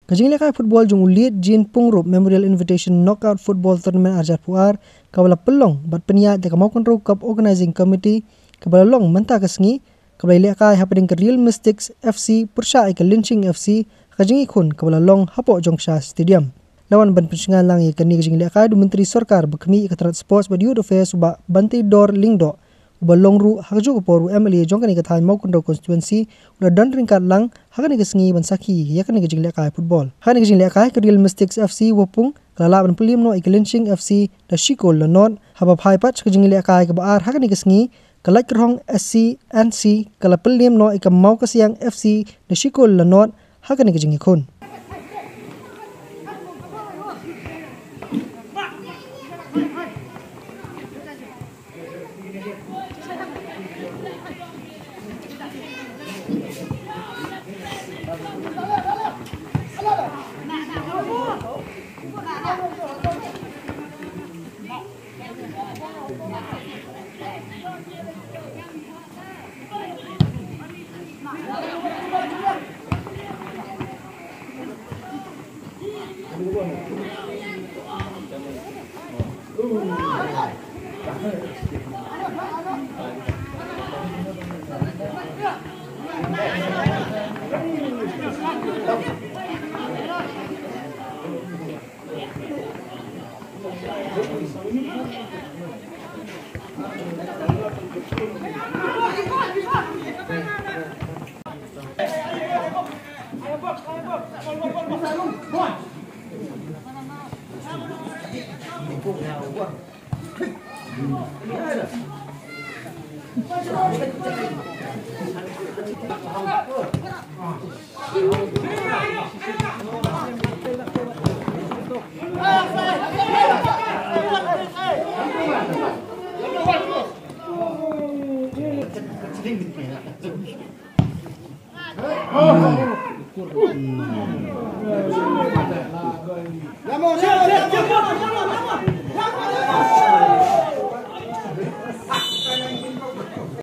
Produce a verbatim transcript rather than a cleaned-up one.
Ka jinglehkai football jong u Liet Jin Pungrup Memorial Invitation Knockout Football Tournament ar hajar arphew ar, kaba la pynlong bad pynïaid da ka Mawkynrew Cup Organizing Committee, kaba la long mynta ka sngi, kaba la ïalehkai hapdeng ka Real Mystics F C pyrshah ïa ka Lynching F C, ha ka jingïakhun kaba la long hapoh Jongksha Stadium. La wan ban pynshngaiñ lang ïa kane ka jinglehkai da u Myntri Sorkar ba khmih ïa ka tnat Sports bad Youth Affairs, u Bah Banteidor Lyngdoh, uba long ruh ha kajuh ka por u M L A jong kane ka thaiñ Mawkynrew Constituency, u la don ryngkat lang ha kane ka sngi ban sakhi ïa kane ka jinglehkai football. Ha kane ka jinglehkai, ka Real Mystics F C Wapung ka la lah ban pynliem noh ïa ka Lynching F C da shi kol la nod, haba phai pat sha ka jinglehkai kaba ar ha kane ka sngi, ka Laitkyrhong S C N C ka la pynliem noh ïa ka Mawkasiang F C da shi kol la nod ha kane ka jingïakhun.